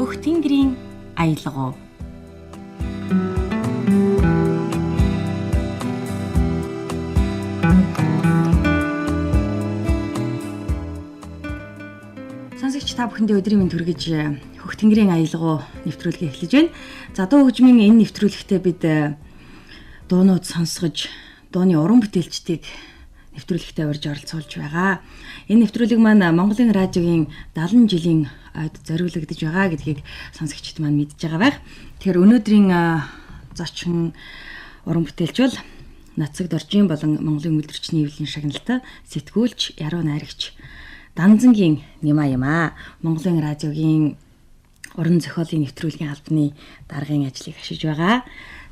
Хөх тэнгэрийн аялга уу. Сонсогч та бүхэндээ өдрийн мэнд хүргэж Хөх тэнгэрийн аялга уу нэвтрүүлгийг эхлэж байна. За дуу хөгжмийн энэ нэвтрүүлэгтээ бид дуунууд сонсгож дууны уран бүтээлчдийг нэвтрүүлэгтээ урьж оролцуулж байгаа. Энэ нэвтрүүлэг маань Монголын радиогийн 70 жилийн ойд зориулагдаж байгаа гэдгийг сонсогчид маань мэдж байгаа байх. Тэгэхээр өнөөдрийн зочин уран бүтээлч бол Нацаг Доржийн болон Монголын үйлдвэрчний эвлэлийн шагналтай сэтгүүлч, яруу найрагч Данзангийн Нима юм аа. Монголын радиогийн уран зохиолын нэвтрүүлгийн албаны даргын ажлыг ашиж байгаа.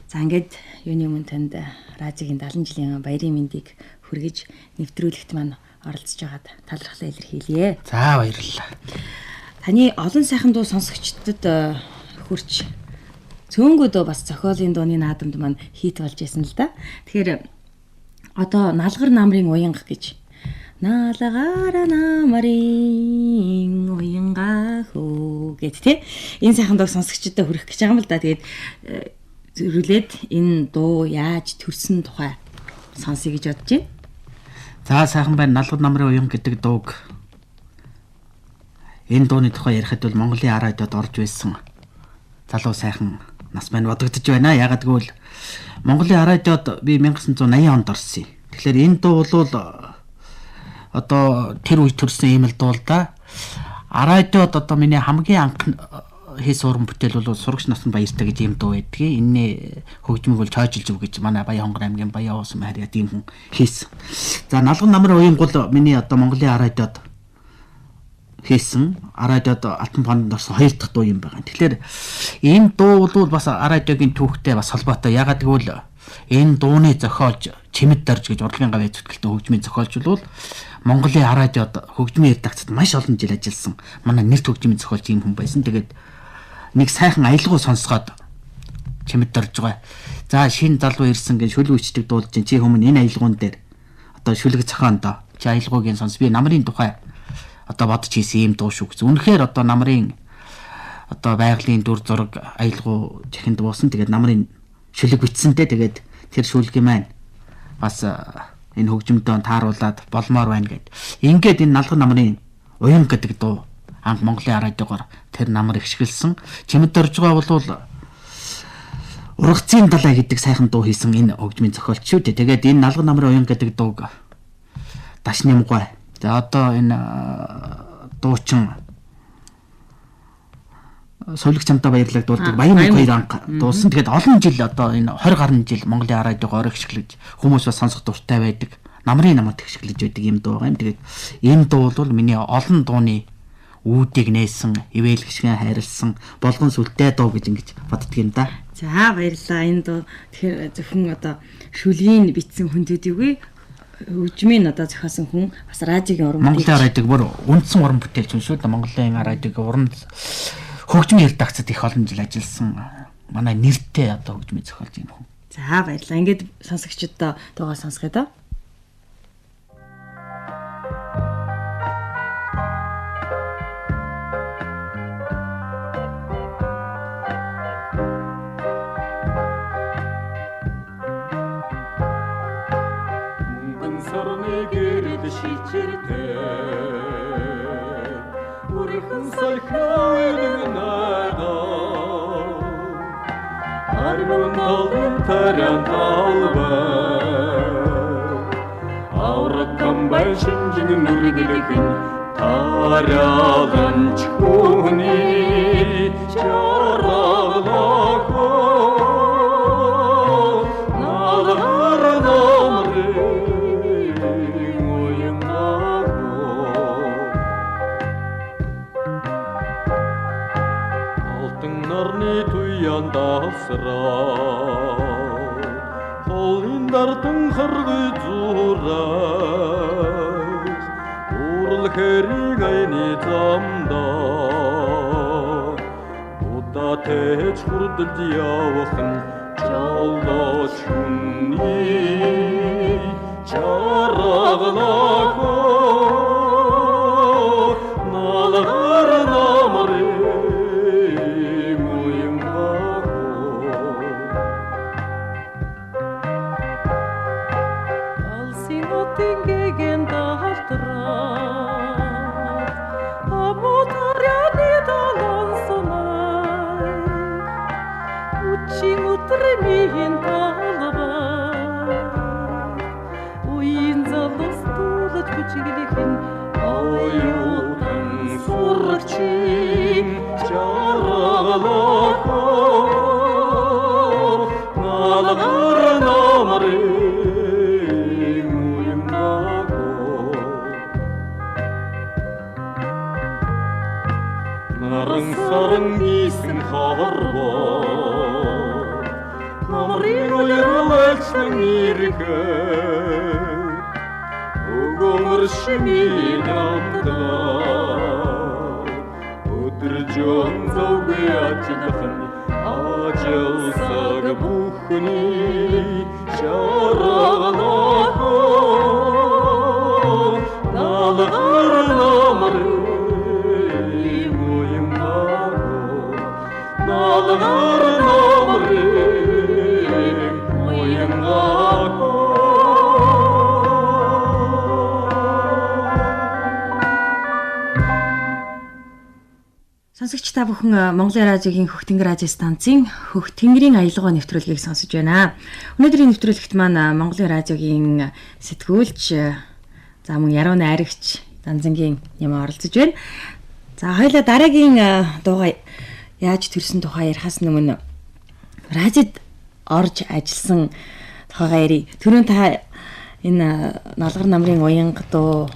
За ингээд юуны өмнө танд радиогийн 70 жилийн баярын мэндийг хүргэж нэвтрүүлэгт маань оролцож байгаад талархлаа илэрхийлье. За баярлалаа. Таны олон сайхан дуу сонсогчдод хүрч цөөнгөдөө бас зохиолын дууны наадамд маань хит болж исэн л да. Тэгэхээр одоо Налгар намрын уянга гэж Налгар намрын уянга хөө гэт тэ энэ сайхан дууг сонсогчдод хүргэх гэж байгаа юм л да. Тэгээд зөрүүлээд энэ дуу яаж төрсөн тухай сонсъё гэж бодож байна. За сайхан байна. Налгар намрын уянга гэдэг дууг энэ дууны тухай ярихад бол Монголын радиод орж байсан залуу сайхан нас маань бодогдож байна. Ягаад гэвэл Монголын радиод би 1980 онд орсон юм. Тэгэхээр энэ дуу бол одоо тэр үед төрсэн ийм л дуу л да. Радиод одоо миний хамгийн анх хийсэн уран бүтээл бол Сурагч насанд баяртай гэж ийм дуу байдгийг. Энэний хөгжмийг бол чойжилж өг гэж манай Баян-Хонгор аймгийн Баян уусан харьяа тийм хүн хийсэн. За Налган намрын уянгуул миний одоо Монголын радиод хийсэн. Радиод Алтан фонд орсон хоёр дахь дуу юм байна. Тэгэхээр энэ дуу бол бас радиогийн түүхтэй бас холбоотой. Ягаад гэвэл энэ дууны зохиолж Чимэд Дорж гэж урлагийн гавьяа зүтгэлтэй хөгжмийн зохиолч бол Монголын радиод хөгжмийн редакцид маш олон жил ажилласан. Манай нэрт хөгжмийн зохиолч ийм хүн байсан. Тэгээд нэг сайхан аялгау сонсгоод Чимэд Дорж байгаа. За шинэ залуу ирсэн гэж шүлэг үчдэг дуулж чинь чи хүмүүн энэ аялгуун дээр одоо шүлэг зохион доо. Чи аялгуугийн сонс би намрын тухай одоо бодож хийсэн ийм дуу шүү гэсэн. Үнэхээр одоо намрын одоо байгалийн дүр зураг аялгау чихэнд буусан. Тэгээд намрын шүлэг бичсэнтэй тэгээд тэр шүлгийн маань бас энэ хөгжмөдөө тааруулаад болмоор байна гэд. Ингээд энэ Налган намрын уян гэдэг дуу анх Монголын радиогоор тэр намар ихшгэлсэн. Чимэд Дорж байгаа бол Ургацын далай гэдэг сайхан дуу хийсэн энэ хөгжмийн зохиолч шүү дээ. Тэгээд энэ Налган намрын уян гэдэг дууг Даш Нямгай. За одоо энэ дуучин Сувилэг чамдаа баярлаг дуулдаг Баян хоёр анх дуулсан. Тэгээд олон жил одоо энэ 20 гаруй жил Монголын радиогоор ихшгэлж хүмүүс бас сонсох дуртай байдаг. Намрын намд ихшгэлж байдаг юм дуу байгаа юм. Тэгээд энэ дуу бол миний олон дууны үүдийг нээсэн, ивэл гიშгэн хайрлсан болгон сүлтэй дуу гэж ингэж боддөг юм да. За баярлалаа. Энэ дуу тэгэхээр зөвхөн одоо шүлгийн бичсэн хүн төдийгүй хөгжмийн одоо зохиосон хүн бас радиогийн уран бүтээлч. Монголын радиог бүр үндсэн уран бүтээлч хүн шүү дээ. Монголын радиог уран хөгжмийн редакцид их олон жил ажилласан манай нэртэй одоо хөгжмийн зохиолч юм хүн. За баярлалаа. Ингээд сонсогчдод дуугаа сонсгоё доо. Чаргалахо налгар намрын Наран саран гисэн хорвоо Намрын улирлалсан ирэхэд Өгөөмөр шимийн амтлаа. Өдөр жон зовгүй ажиллах нь ажилсаг бүхний шаргалах налгар намрын уянгаго налгар намрын уянгаго. Сонсогч та бүхэн Монголын радиогийн Хөх Тэнгэр радио станцын Хөх Тэнгэрийн аялгаа нэвтрүүлгийг сонсож байна. Өнөөдрийн нэвтрүүлэгт маань Монголын радиогийн сэтгүүлч, за мөн яруу найрагч Данзангийн юм оролцож байна. За, хоёлаа дараагийн дууга яаж төрсөн тухай ярихаас өмнө радиод орж ажилласан тухайгаа ярив. Түрүүн та энэ налгар намрын уянга дуу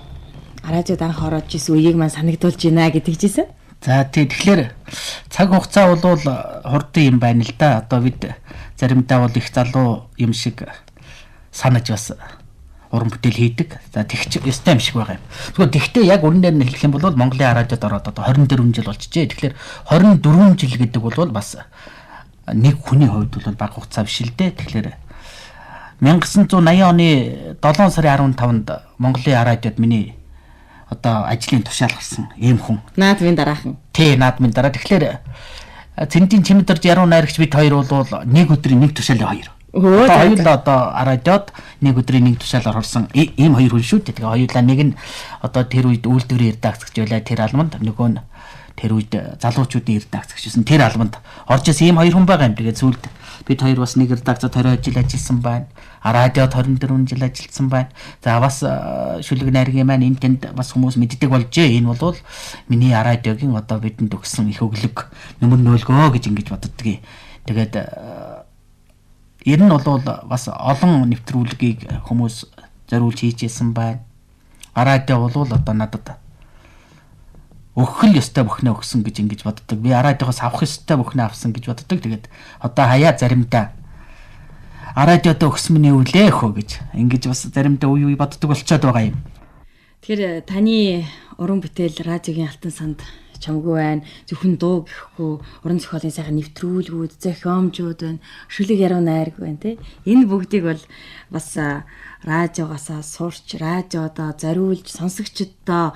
радиод анх ороод исэн үеийг маань санагдуулж байна гэдэг чийсэн. За тий, тэгэхээр цаг хугацаа бол хурдан юм байна л да. Одоо бид заримдаа бол их залуу юм шиг санаж бас уран бүтээл хийдэг. За, тэгч ёстой юм шиг байгаа юм. Тэгвэл тэгтээ яг үнэнээр нь хэлэх юм бол Монголын радиод ороод одоо 24 жил болчихжээ. Тэгэхээр 24 жил гэдэг бол бас нэг хүний хувьд бол бага хугацаа биш л дээ. Тэгэхээр 1980 оны 7 сарын 15-нд Монголын радиод миний одоо ажлын тушаал гарсан ийм хүн. Наадмын дараахан. Тий, наадмын дараа. Тэгэхээр Цэндийн чимэдэрж яруу найрагч бид хоёр бол нэг өдрийн нэг тушаалын хоёр. Одоо хоёулаа одоо радиод нэг өдрийн нэг тушаалаар орсон ийм хоёр хүн шүү дээ. Тэгээ хоёулаа нэг нь одоо тэр үед үйлдвэрийн редакц гэж байлаа тэр алманд, нөгөө нь тэр үед залуучуудын редакц гэжсэн тэр алманд орж исэн ийм хоёр хүн байгаа юм. Тэгээ сүүлд бид хоёр бас нэг редакцад 20 жил ажилласан байна. Радиод 24 жил ажилласан байна. За, бас шүлэг найргийн маань энэ тэнд бас хүмүүс мэддэг болжээ. Энэ бол миний радиогийн одоо бидэнд өгсөн их өглөг нүмер нөөлгөө гэж ингэж боддгийг. Тэгээд ер нь бол бас олон нэвтрүүлгийг хүмүүс зориулж хийж исэн байна. Радио бол одоо надад өгөх л ёстой бүхнээ өгсөн гэж ингэж боддог. Би радиогоос авах ёстой бүхнээ авсан гэж боддог. Тэгээд одоо хаяа заримдаа радиод өгсөн миний үлээ хөө гэж ингэж бас заримдаа үе үе боддог болчиход байгаа юм. Тэгэхээр таны уран бүтээл радиогийн алтан санд чамгүй байна. Зөвхөн дуу гэхгүй уран зохиолын сайхан нэвтрүүлгүүд, зохиомжууд байна. Шүлэг яруу найраг байна тий. Энэ бүгдийг бол бас радиогоосаа сурч, радиодоо зориулж сонсогчдоо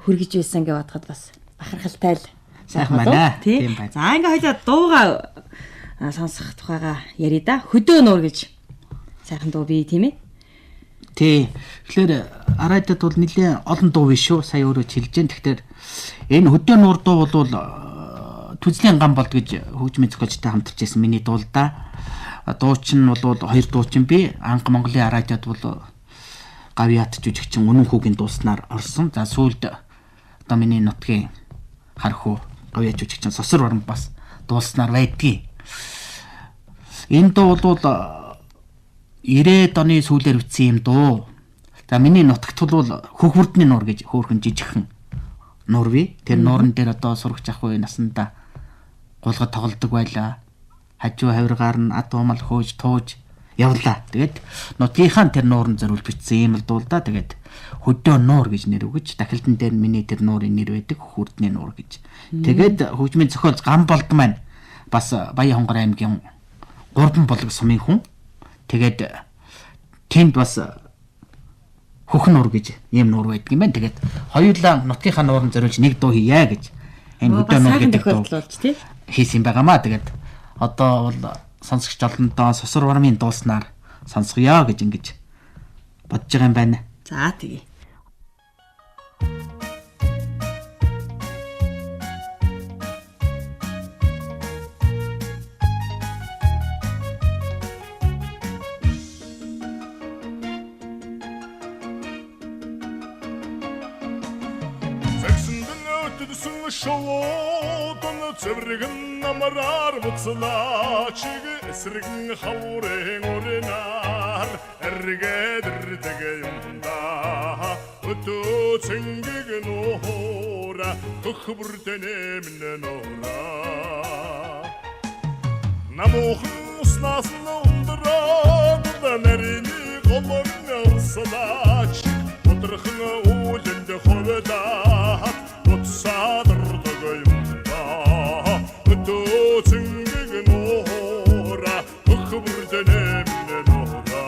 хүргэж байсан гэж бодоход бас бахархалтай л сайхан байна. Тийм байна. За, ингээ хоёлаа дууга сонсох тухайга ярий да. Хөдөө нуур гэж сайхан дуу бий тийм ээ. Тий. Тэгэхээр радиод бол нэлээд олон дуу биш шүү. Сая өөрөө ч хэлж जैन. Тэгэхээр энэ хөдөө нуур дуу бол түзлийн гам болд гэж хөгжмийн зохиолчтой хамтарч байсан миний дуу л да. Дуучин бол хоёр дуучин би. Анх Монголын радиод бол гавьяат жүжигчин Үнэн хүүгийн дууснаар орсон. За, сүүлд одоо миний нутгийн хархуу гавьяат жүжигчин Сосор баран бас дууснаар байдгийг. Энэ дуу бол 90-ад оны сүүлээр бичсэн юм дуу. За, миний нутагт бол хөх бүрдний нуур гэж хөөрхөн жижигхэн нуур бий. Тэр нууран дээр одоо сурагч ах үе насандаа гулгад тоглодог байлаа. Хажуу хавиргаар нь ад уумал хөөж тууж явлаа. Тэгээд нутгийнхаа тэр нууранд зориулж бичсэн юм л дуу л да. Тэгээд хөдөө нуур гэж нэр өгөж дахилтан дээр миний тэр нуурын нэр байдаг, хөх үрдний нуур гэж. Тэгээд хөгжмийн зохиолч Гам болд маань бас Баян хонгор аймгийн Гурван болог сумын хүн. Тэгээд тэнд бас хөх нуур гэж ийм нуур байдаг юм байна. Тэгээд хоёулаа нутгийнхаа нууранд зориулж нэг дуу хийе гэж энэ хөдөө нуур гэдэг дуу тий хийсэн байгаамаа. Тэгээд одоо бол сонсогч олондоо Сосор вармын дууснаар сонсгоё гэж ингэж бодож байгаа юм байна. За, тэгье. Зэгсэндэн өтөлсөн шовоодон цэврэгэн намраар буцлаа чиг эсрэгэн хаврын уринаар эргээд ирдэг юм да өтөө цэнгэг нуураар. нуура хөх бүрдэнэ минь нуура Намуухан уснаас нь ундраад нарийн голон алслаач Удрхан үүлэнд хувилаад утсадардаг юм да Өдөө цэнгэг нуура хөх бүрдэнэ минь нуура.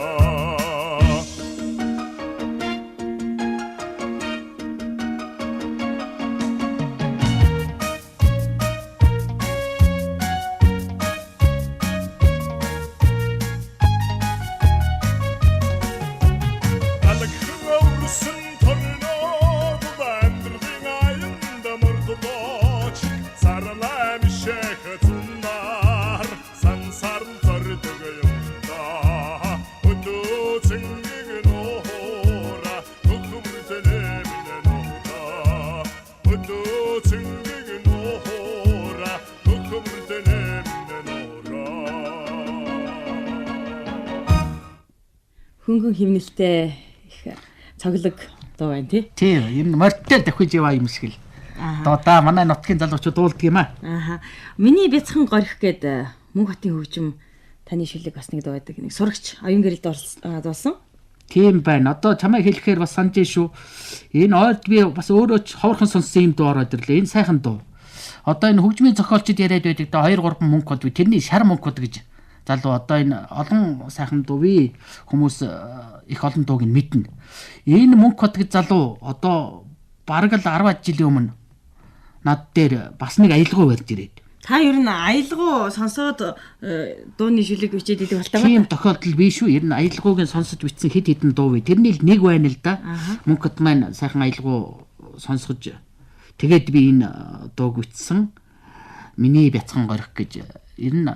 Алгхан өрсөн торноод амьдралын аянд мордлооч сарлаа мишэх цунаар сансар зордог юм да Өдөө цэнгэг нуура хөх бүрдэнэ минь нуура Өдөө цэнгэг нуура хөх бүрдэнэ минь нуура. Хөнгөн химнэлтэй их цоглог дуу байна тий. Тийм, ер нь морьтой давхиж яваа юм шиг л. Аа. Доо манай нутгийн залуучууд дуулдаг юм аа. Ааха. Миний бяцхан горих гээд мөн хотын хөгжим таны шүлэг бас нэг дуу байдаг. Нэг сурагч оюун гэрэлд дуулсан. Тийм байна. Одоо чамайг хэлэхээр бас санаж шүү. Энэ ойрд би бас өөрөө ч ховорхон сонссон юм дуу ороод ирлээ. Энэ сайхан дуу. Одоо энэ хөгжмийн зохиолчид яриад байдаг да 2 3 мөнх бод тэрний шар мөнх бод гэж залуу одоо энэ олон сайхан дуу би хүмүүс их олон дууг нь мэднэ. Энэ мөнх бод гэж залуу одоо бараг л 10 жилийн өмнө над дээр бас нэг аялгау барьж ирээд. Та ер нь аялгау сонсоод дууны шүлэг бичээд идэг болтой Тийм тохиолдол биш шүү. Ер нь аялгауг нь сонсож бичсэн хэд хэдэн дуу бий. Тэрний л нэг байна л да. Мөнхөд маань сайхан аялгау сонсгож тэгээд би энэ дууг бичсэн. Миний бяцхан горих гэж ер нь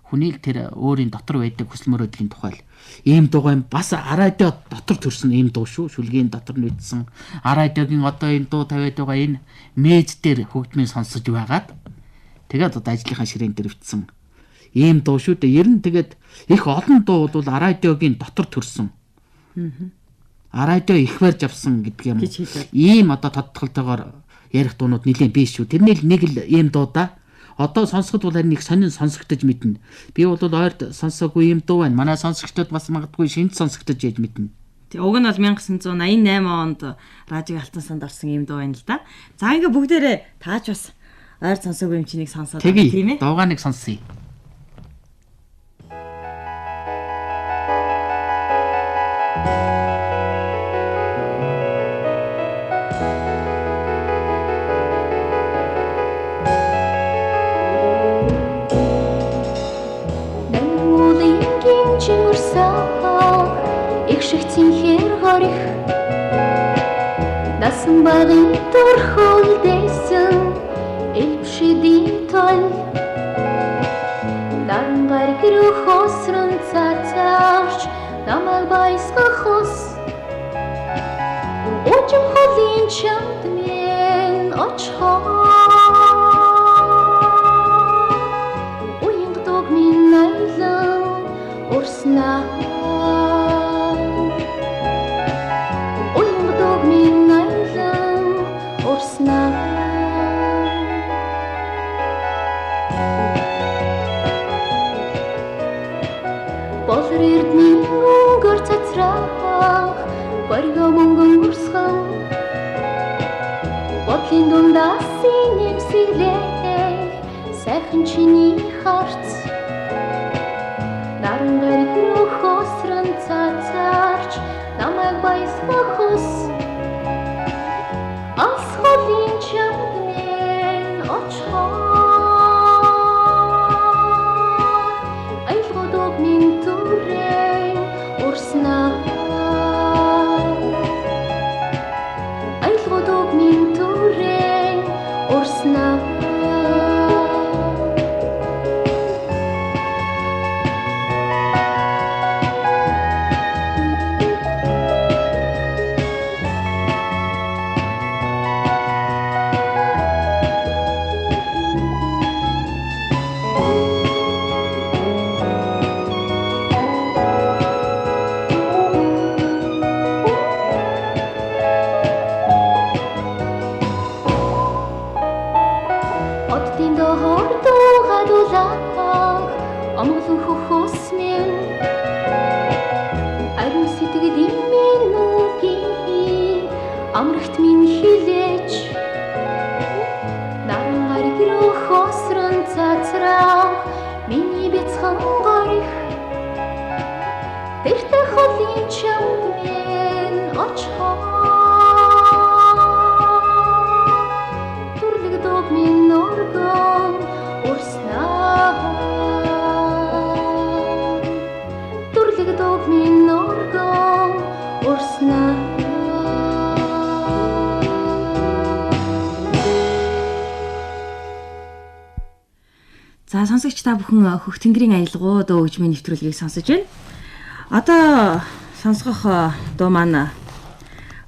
хүний л тэр өөрийн дотор байдаг хүсэл мөрөөдлийн тухай л ийм дуу юм бас радио дотор төрсөн ийм дуу шүү. Шүлгийн дотор нь бичсэн. Радиогийн одоо энэ дуу тавиад байгаа энэ мэж дээр хөгжмийн сонсож байгаад тэгээд одоо ажлынхаа ширээн дээр бичсэн ийм дуу шүү дээ. Ер нь тэгээд их олон дуу бол радиогийн дотор төрсөн. Радио их барьж авсан гэдэг юм. Ийм одоо тодтголтойгоор ярих дуунууд нэлээд биш шүү. Тэрний л нэг л ийм дуу да. Одоо сонсоход бол харин их сонин сонсогдож мэднэ. Би бол ойрд сонсоогүй ийм дуу байна. Манай сонсогчдод бас магадгүй шинж сонсогдож яаж мэднэ. Тэг уг нь бол 1988 онд радиог алтан санд орсон ийм дуу байна л да. За ингээ бүгдээрээ таач бас ойр сонсоогүй юм чинийг сонсоод байна тийм ээ. Дуугаа нэг сонсъё. Их шиг цэнхэр горих насан багын төрхөлдөөсөн элбшидийн тол наран гариг рүү хосрон цацаарч намайг баясгах ус ужим холын чамд минь очихоор уянга дог минь айлан урснаа Болор эрдний өнгөр цацраах боргоо мөнгөн урсгал бодлын дундаас нэмсэглээ сайхан чиний харц наран гариг рүү хосрон цацаарч намайг баясгах ус алс холын чамд минь очихоор аялгууд минь түрэн урснаа аялгууд минь түрэн урснаа. Оддын доор дуугадуулах омглон хөхөс минь ариун сэтгэл минь үгийн амрагт минь хилээч наран гэрөх хосрон цацрах миний бяцхан горих тэртэ холын чамд минь очихоор түрлэг дууг минь өргөн урснаа түрлэг дууг минь өргөн урснаа. За сонсогч та бүхэн Хөх Тэнгэрийн аялгау дуу хөгжмийн нэвтрүүлгийг сонсож байна. Одоо сонсгох дуу маань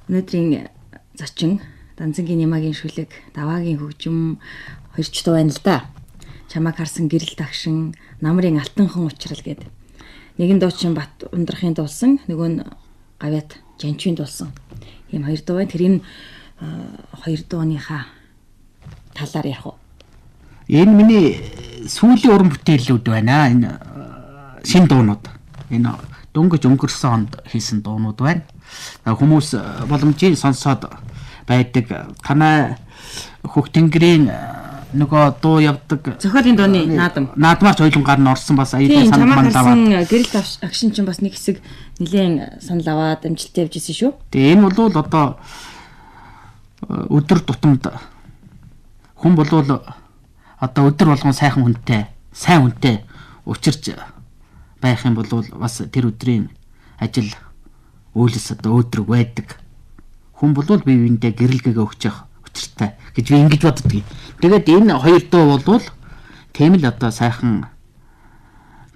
өнөөдрийн зочин Данзангийн Нямагийн шүлэг, Даваагийн хөгжим хоёр ч дуу байна л да. Чамайг харсан гэрэл тагшин, Намрын алтанхан учрал гээд. Нэгэн дуучин Бат Ундрахын дуулсан, нөгөө нь Гавьяат Жанчвын дуулсан. Ийм хоёр дуу байна. Тэр энэ хоёр дууныхаа талаар ярих уу? Энэ миний сүүлийн уран бүтээлүүд байна. Энэ шинэ дуунууд. Энэ дөнгөж өнгөрсөн онд хийсэн дуунууд байна. Хүмүүс боломжийн сонсоод байдаг. Танай Хөх Тэнгэрийн нөгөө дуу явдаг зохиолын дууны наадам. Наадмаар ч хоёулангаар нь орсон бас аюулгүй санал манд аваад. Гэрэл агшин чинь бас нэг хэсэг нэлээд санал аваад амжилттай явж исэн шүү. Тэгээ энэ бол одоо өдөр тутамд хүн болвол одоо өдөр болгон сайхан хүнтэй, сайн хүнтэй учирч байх юм бол бас тэр өдрийн ажил үйлс одоо өөдрөг байдаг. Хүн болвол бие биендээ гэрэлгээгээ өгч явах учиртай гэж би ингэж боддог. Тэгээд энэ хоёр дуу болвол тийм л одоо сайхан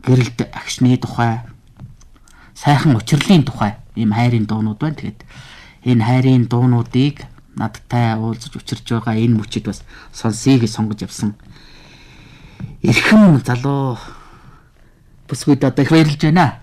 гэрэлд агшны тухай, сайхан учирлын тухай ийм хайрын дуунууд байна. Тэгээд энэ хайрын дуунуудыг надтай уулзаж учирч байгаа энэ мөчид бас сонсъё гэж сонгож явсан. Эрхэм залуу бүсгүйд одоо их баярлж байна.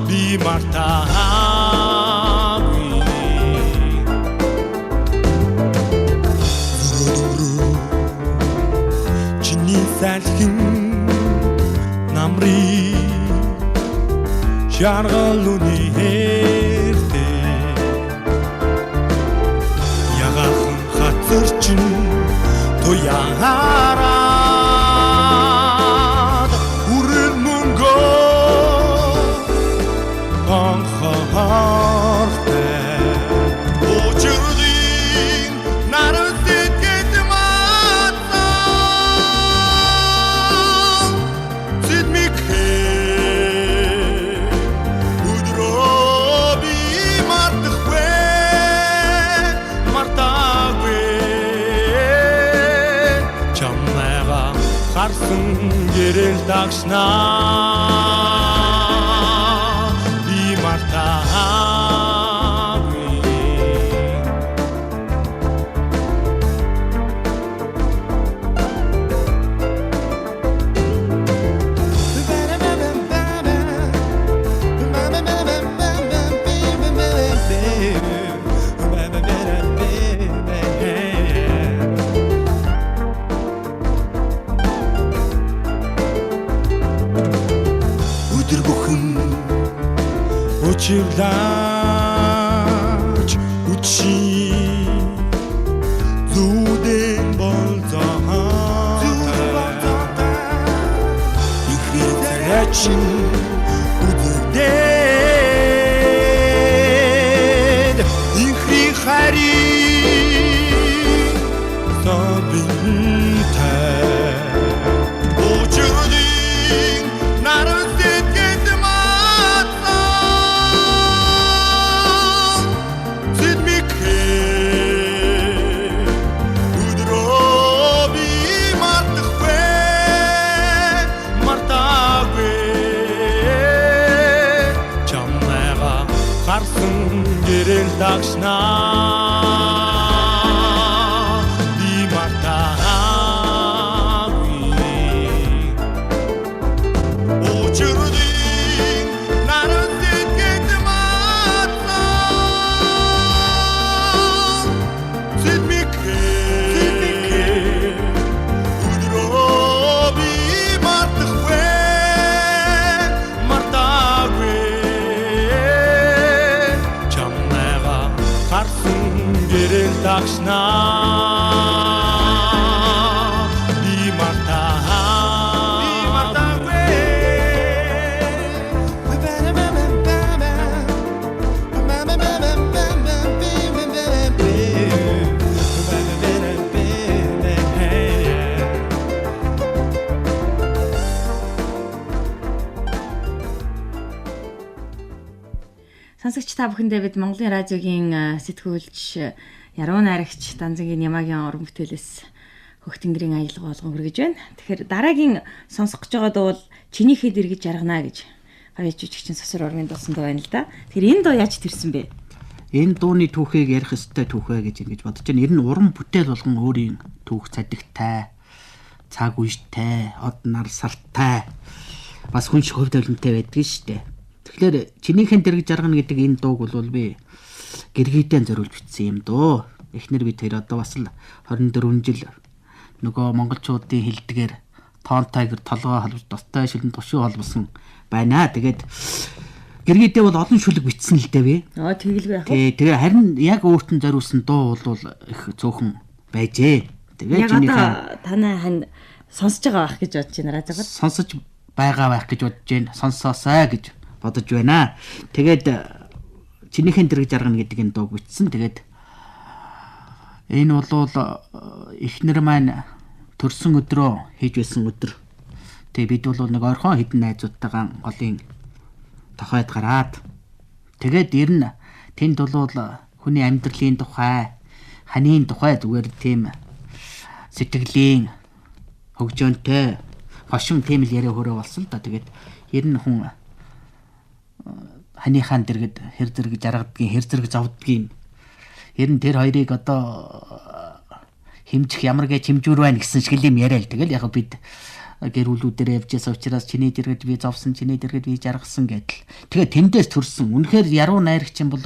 Би мартаагүй. Чиний салхин намрын жаргал үнэртэй ягахан хацарчин туяараад анхаартай учирлын наран сэтгэл матсан зэдмикхэ өдрөө би мартахгүй мартаагүй чамайга харсан гэрэл дагшнаа Учирлаач үчи зүудэн болзоотой ихний царайчин үзэгдээд ихний харин собинтай учирлын наран сэтгэд матсан Зэдмикхэ өдрөө би мартахгүй мартаагүй чамайга харсан гэрэл дагшнаа би мартаагүй Учирлын наран сэтгэд матсан Зэдмикхэ өдрөө би мартахгүй мартаагүй чамайга харсан гэрэл дагшнаа би мартаагүй Сонсогч та бүхэндээ бид Монголын радиогийн сэтгүүлч Яруу найрагч Данзангийн Нямагийн уран бүтээлээс Хөх тэнгэрийн аялга болгон хүргэж байна. Тэгэхээр дараагийн сонсох гэж байгаа дуу бол чинийхэд эргэж жаргана гэж гавьяа жүжигчин Сосор урмын дуусан дуу байна л да. Тэгэхээр энэ дуу яаж төрсэн бэ? Энэ дууны түүхийг ярих ёстой түүхэ гэж ингэж бодож байна. Ер нь уран бүтээл болгон өөрийн түүх цадигтай, цаг үетэй, од нар сартай бас хүн шиг хөв тавилантай байдаг шүү дээ. Тэгэхээр чинийхэн дэрэг жаргана гэдэг энэ дууг бол би гэргийдэн зориулж бичсэн юм дуу. Эхнэр бид хоёр одоо бас л 24 жил нөгөө монголчуудын хэлдгээр тоонтой гэр толгой холбож дустай шилэн тушуу холбосон байна. Тэгээд гэргийдээ бол олон шүлэг бичсэн л дээ би. Аа тэгэлгүй яах вэ? Тий, тэгээ харин яг өөрт нь зориулсан дуу бол их цөөхөн байжээ. Тэгээ Яг чинийхээ одоо танай хань сонсож байгаа байх гэж бодож байна радиогоор. сонсож байгаа байх гэж бодож байна. Сонсоосай гэж бодож байна. Тэгээд чинийхэн дэрэг жаргана гэдэг энэ дууг бичсэн. Тэгээд энэ бол эхнэр маань төрсөн өдрөө хийж байсан өдөр. Тэгээ бид бол нэг орхон хэдэн найзуудтайгаа голын тохойд гараад тэгээд ер нь тэнд бол хүний амьдралын тухай, ханийн тухай зүгээр тийм сэтгэлийн хөгжөөнтэй хошин тийм л яриа хөрөө болсон л да. Тэгээд ер нь хүн ханыхаа дэргэд хэр зэрэг жаргадгийн, хэр зэрэг зовдгийн ер нь тэр хоёрыг одоо хэмжих ямар гэ чимжүүр байна гэсэн шиг л юм яриа л. Тэгэл яг бид гэр бүлүүдээр явж байсан учраас чиний дэргэд би зовсон, чиний дэргэд би жаргасан гэдэл. Тэгээ тэндээс төрсөн. Үнэхээр яруу найрагч юм бол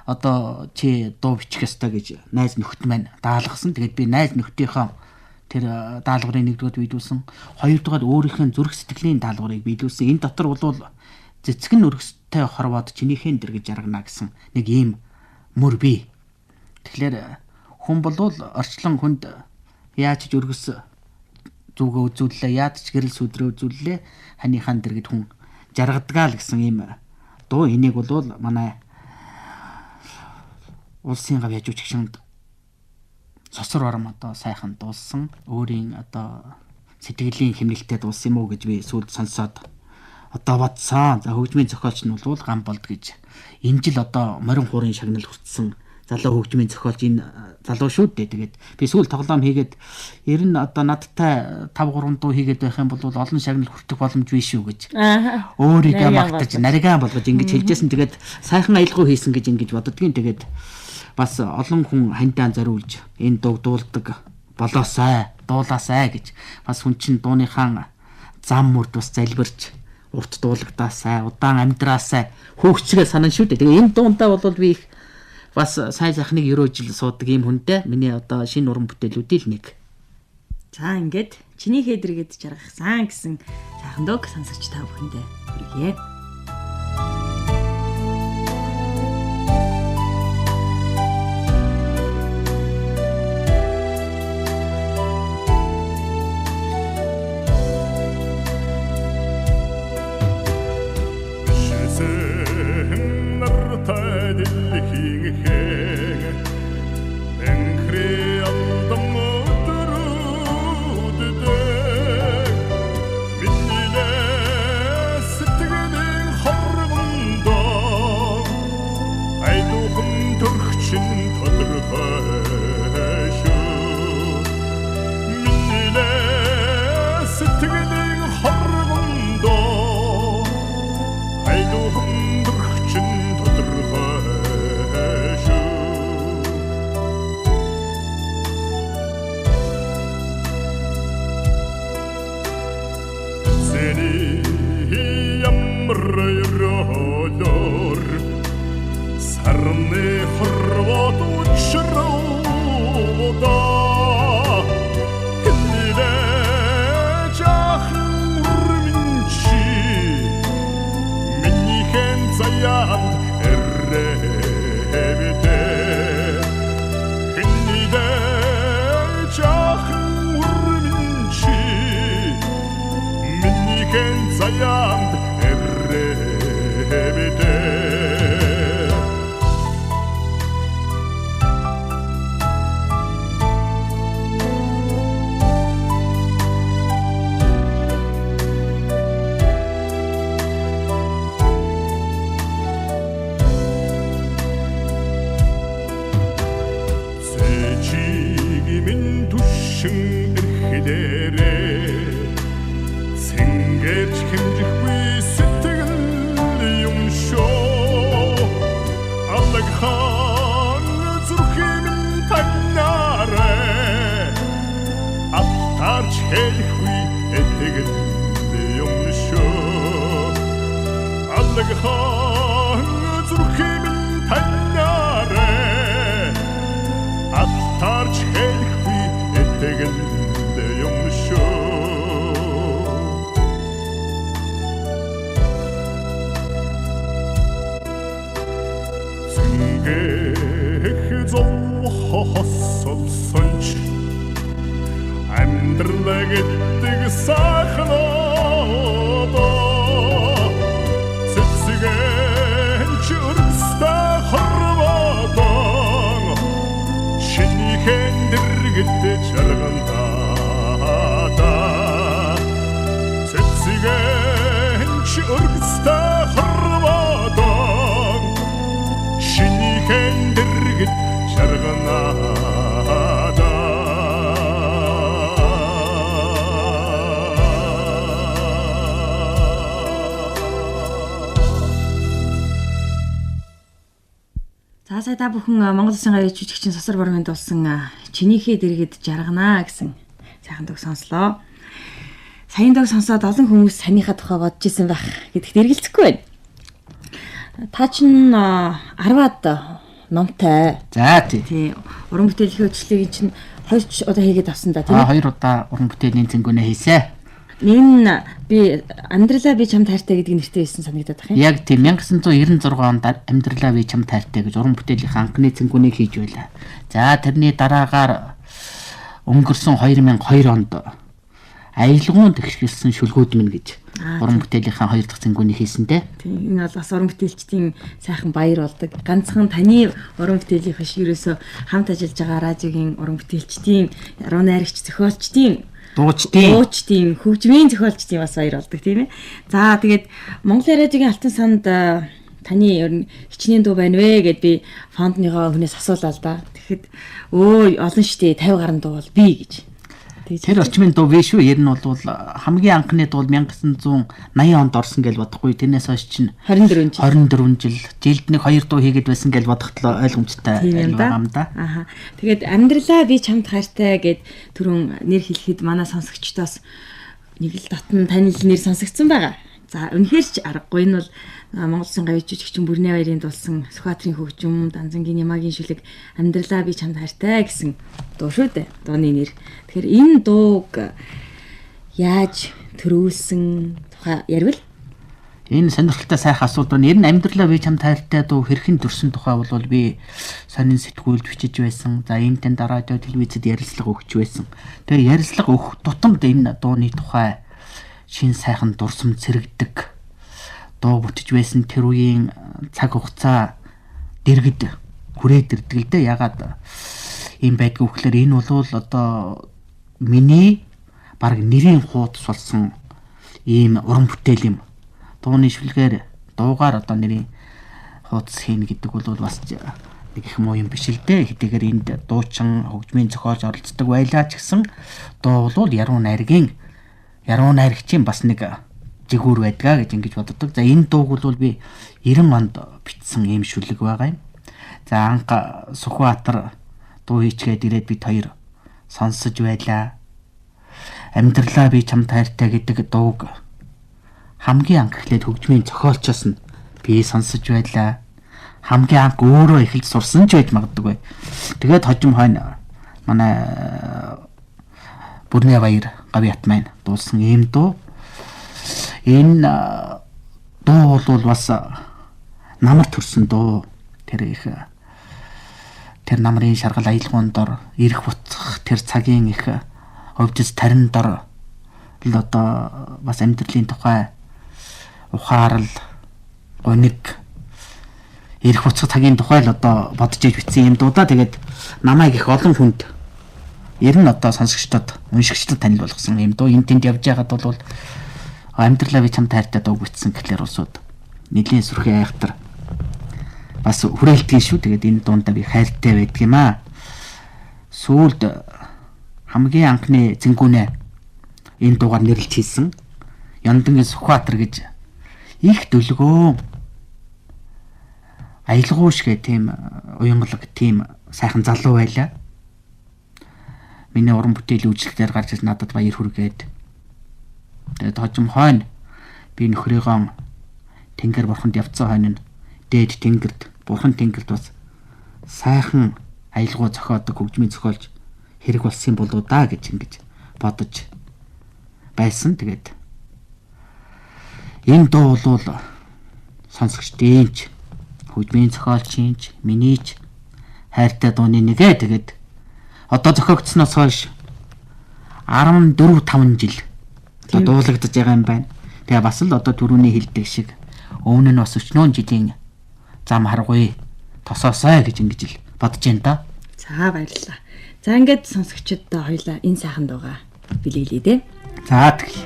одоо чи дуу бичих ёстой гэж найз нөхөд маань даалгасан. Тэгээд би найз нөхдийнхөө тэр даалгаврыг нэгдүгээр биелүүлсэн. Хоёрдугаар өөрийнхөө зүрх сэтгэлийн даалгаврыг биелүүлсэн. Энэ дотор бол цэцэг нь өргөстэй хорвоод чинийхээ дэргэд жаргана гэсэн нэг ийм мөр бий. Тэгэхээр хүн болвол орчлон хүнд яаж ч өргөс зүгөө үзүүллээ, яаж ч гэрэл сүдрээ үзүүллээ. Ханыхаа дэргэд хүн жаргадгаа л гэсэн ийм дуу. Энийг бол манай улсын гав яжууч гişүнд Сосор ором одоо сайхан дуулсан, өөрийн одоо сэтгэлийн хэмнэлтэд дуулсан юм уу гэж би сүүлд сонсоод одоо бодсон. За хөгжмийн зохиолч нь бол гам болд гэж. Энэ жил одоо морин хуурын шагнал хүртсэн залуу хөгжмийн зохиолч энэ залуу шүү дээ. Тэгээд би сүүл тоглоом хийгээд ер нь одоо надтай 5 3 дуу хийгээд байх юм бол олон шагнал хүртэх боломж биш шүү гэж. Аа. Өөрийгөө Нарийн магтаж, нарийн болгож ингэж хэлжсэн. Тэгээд сайхан аялгау хийсэн гэж ингэж боддгийн. Тэгээд бас олон хүн хандаа зориулж энэ дууг дуулдаг болоосай, дуулаасай гэж. Бас хүн чинь дууныхаа зам мөрд бас залбирч урт дуулагдаасай, удаан амьдраасай хөөгчгээ санан шүү дээ. Тэгээ энэ дуундаа бол би их бас сайн сайхныг өрөөжл суудаг юм хүнтэй. Миний одоо шинэ уран бүтээлүүдийн л нэг. За ингээд чинийхээ дэргэд жаргахсан гэсэн сайхан дууг сонсогч та бүхэндээ хүргье. Чиний ямар өрөөлөөр сарны хорвоод учруудаа хинээ жаахан үрмэн чи минийхэн заяанд эрэвдэ хинээ жаахан үрмэн чи минийхэн заяанд эрэвдэ. Цэжиг минь түшин эрхлээрээ цэнгэрч хэмжихгүй сэтгэл юм шүү. Алаг хаан зүрхийн минь танаарэ алтарч хэлэхгүй итгэл юм шүү. Алаг хаан зүрхийн минь танаарэ алтарч хэлэхгүй итгэл юм шүү. Цэнгэх зовхосолсон ч амьдрал гэдэг сайхан одоо цэцгэн ч өргөстэй хорвоодон чинийхэн дэргэд жаргантаа цэцгэн ч өргөстэй хорвоодон чинийхэн дэргэд жарганаа. За сая та бүхэн Монгол Улсын гавьяа жүжигчин Сосор Бормын дуулсан Чинийхээ дэргэд жарганаа гэсэн сайхан дог сонслоо. Саяын дог сонсоод олон хүмүүс санийхаа тухай бодож исэн байх гэдэгт эргэлзэхгүй байна. Та чинь 10-аад номтой. За тий. Тий. Уран бүтээлийн хөтөлбөрийг чинь 2 удаа хийгээд авсан да тийм Аа ээ. хоёр удаа уран бүтээлийн зэнгүүнээ хийсэ. Нэг нь би амьдралаа би чамд хайртай гэдэг нэртэй байсан санагдаад байх юм. Яг тийм 1996 онд амьдралаа би чам тайртай гэж уран бүтээлийн анхны цэнгүүнийг хийж байлаа. За тэрний дараагаар өнгөрсөн 2002 онд аялгуун тэгшгэлсэн шүлгүүд минь гэж уран бүтээлийнхаа хоёр дахь цэнгүүнийг хийсэн те. Тийм, энэ бол бас уран бүтээлчдийн сайхан баяр болдог. Ганцхан таны уран бүтээлийн биш ерөөсөө хамт ажиллаж байгаа радиогийн уран бүтээлчдийн, яруу найрагч зохиолчдын Дуучдын дуучдын, хөгжмийн зохиолчдын бас баяр болдог тийм ээ. За тэгээд Монгол радиогийн Алтан санд таны ер нь хичнээн дуу байна вэ гэд би фондныхоо хүнээс асуулаа л да. Тэгэхэд өө олон штэ 50 гаруй дуу бол би гэж. Тэгж Тэр орчмын дуу биш үү? Ер нь бол хамгийн анхны дуу 1980 онд орсон гэж бодохгүй. Тэрнээс хойш чинь 24 жил. 24 жил жилд нэг 2 дуу хийгээд байсан гэж бодоход л ойлгомжтой Тийм юм да. байгаа юм да. Аха. Тэгээд амьдралаа би чамд хайртай гэд түрүүн нэр хэлэхэд манай сонсогчдоос нэг л дотн танил нэр сонсогдсон байгаа. За үнэхээр ч аргагүй энэ бол Монгол Улсын гавьяа жүжигчин Бүрнэ баярын дуулсан Сүхбаатарын хөгжим, Данзангийн Ямагийн шүлэг амьдралаа би чамд хайртай гэсэн дуу шүү дээ. Дууны нэр. Тэгэхээр энэ дууг яаж төрүүлсэн тухай ярил. Энэ сонирхолтой сайхан асуудал байна. Ер нь амьдралаа би чамд хайртай дуу хэрхэн төрсөн тухай бол би сонин сэтгүүлд бичиж байсан. За энэ танд радио телевизэд ярилцлага өгч байсан. Тэгээ ярилцлага өгөх тутамд энэ дууны тухай шин сайхан дурсам цэрэгдэг дуу бүтэж байсан тэр үеийн цаг хугацаа дэргэд хүрээд ирдэг л дээ. Ягаад ийм байдгүй гэхээр энэ бол одоо миний баг нэрийн хуудас болсон ийм уран бүтээл юм. Дууны шүлгээр дуугаар одоо нэрийн хуудас хийнэ гэдэг бол бас нэг их муу юм биш л дээ. Хэдийгээр энд дуучин хөгжмийн зохиолч оролцдог байлаа ч гэсэн дуу бол яруу найргийн яруу найрагчийн бас нэг жигүүр байдгаа гэж ингэж боддог. За энэ дууг бол би 90 онд бичсэн ийм шүлэг байгаа юм. За анх Сүхбаатар дуу хийчгээд ирээд бид хоёр сонсож байлаа. Амьдралаа би чамд хайртай гэдэг дууг Хамгийн анх эхлээд хөгжмийн зохиолчоос нь би сонсож байлаа. Хамгийн анх өөрөө эхэлж сурсан ч байж магадгүй. Тэгээд хожим хойно манай Бүрнэ баяр Гавьяат маань дуулсан ийм дуу. Энэ дуу бол бас намар төрсөн дуу. Тэр их тэр намрын шаргал аялгуун дор ирэх буцах тэр цагийн их өвдөс тарин дор л одоо бас амьдралын тухай ухаарал гуниг ирэх буцах цагийн тухай л одоо бодож иж бичсэн юм дуу да. Тэгээд намайг их олон хүнд ер нь одоо сонсогчдод уншигчдад танил болгосон юм дуу. Энэ тэнд явж байхад бол амьдралаа би чамд хайртай дууг бичсэн гэхлээр улсууд нэлийн сүрхий айхтар бас хүрээлдэг шүү. Тэгээд энэ дундаа би хайртай байдаг юм аа. Сүүлд хамгийн анхны зэнгүүнээ энэ дуугаар нэрлж хийсэн. Яндангийн Сүхбаатар гэж их дүлгөө аялгуу шигэ тийм уянгалаг тийм сайхан залуу байлаа. Миний уран бүтээлийн үйлчлэлээр гарч ирж надад баяр хүргээд тэгээд хожим хойно би нөхрийгөө Тэнгэр бурханд явцсан хойно нь дээд тэнгэрд бурхан тэнгэрд бас сайхан аялгуу зохиодог хөгжмийн зохиолж хэрэг болсон болоо да гэж ингэж бодож байсан. Тэгээд энэ дуу бол сонсогчдын ч хөгжмийн зохиолчийн ч миний ч хайртай дууны нэгэ. Тэгээд одоо зохиогдсноос хойш 14 5 жил одоо дуулагдаж байгаа юм байна. Тэгээ бас л одоо түрүүний хэлдэг шиг өмнө нь бас өчнөөн жилийн зам харгуй тосоосой гэж ингэж л бодож байна да. За баярлалаа. За ингээд сонсогчдод хоёлаа энэ сайхан дуугаа бэлгэлээ дээ. За тэгэл.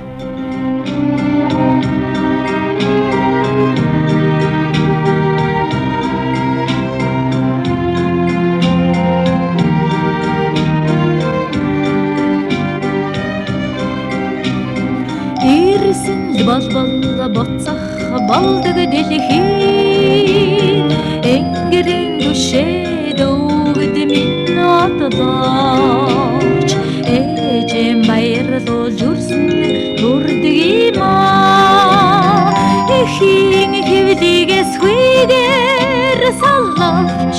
Ирсэн л болбол буцах болдог дэлхий энгэрэн түшээд өгд минь одлооч ээжэм баярлуул үрсэн төрдөг юм аа эхийн хөвлигээс хүйгээр саллавч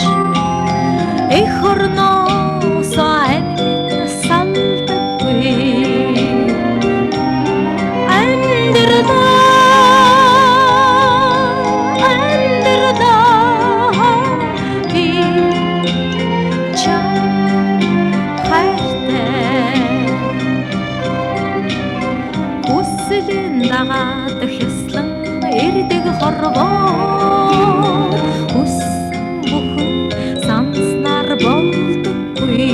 эх орноос амь салдаггүй амьдралаа би чамд хайртай хүслэн дагаад хяслан ирдэг хорвоо хүссэн бүхэн санснаар болдоггүй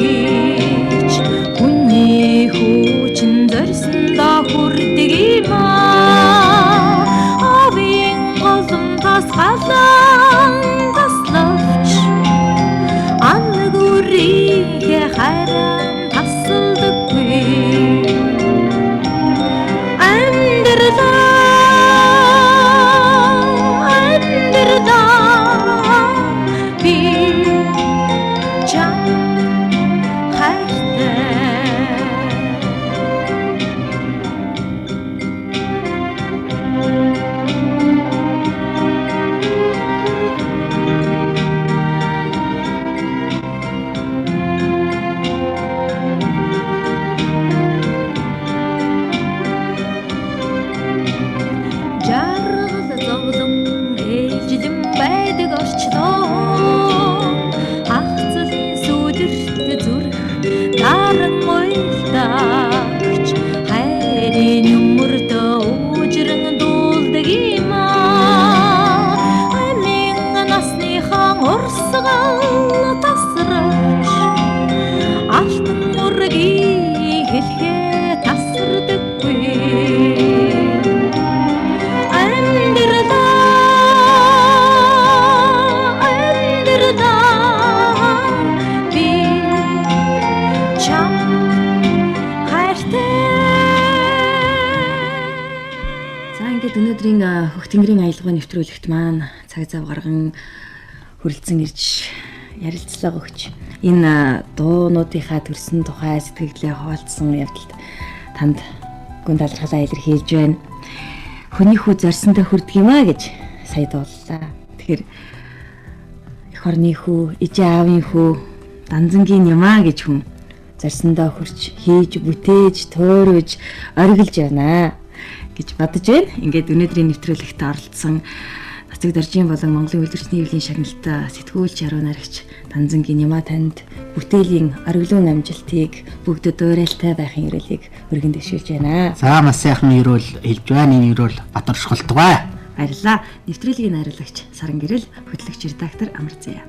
ч хүний хүчин зорьсондоо хүрдэг юм аа авийн голомтоос галан таславч алг үрийнхээ хайран тасалдаггүй амьдралаа би чамд хайртай. Жаргал зовлон ээжлэн байдаг орчлон хагцлын сүдэрт зүрх даран уйлдагч хайрын нүмердөө уужран дуулдаг юм аа амин насныхан урсгал тасравч алтан мөргийн хэлхээ тасардаггүй амьдралаа би чамд хайртай. За ингээд өнөөдрийн Хөх тэнгэрийн аялгау нэвтрүүлэгт маань цаг зав гарган хүрэлцэн ирж ярилцлага өгч энэ дуунуудынхаа төрсөн тухай сэтгэлдээ хуваалцсан явдалд танд гүн талархлаа илэрхийлж байна. Хүний хүү зорьсондоо хүрдэг юм а гэж сая дууллаа. Тэгэхээр эх орны хүү, ижээ аавын хүү, данзангийн юм а гэж хүн зорьсондоо хөрч, хийж, бүтээж, тойруулж, оргилж явна гэж бодож байна. Ингээд өнөөдрийн нэвтрүүлэгт оролцсон Цэцэг доржийн болон Монголын үйлдвэрчний хэвлийн шагналтай сэтгүүлч яруу найрагч Данзангийн Нямаа танд бүтээлийн ориглон амжилтыг бүгдэд уурайлтай байхын ерөөлийг өргөн дэвшүүлж байна. За маш сайхан ерөөл хэлж байна. Энэ ерөөл Батар шголтгой. Баярлалаа. Нэвтрүүлгийн найруулагч Саран Гэрэл, хөтлөгч редактор Амар Зая.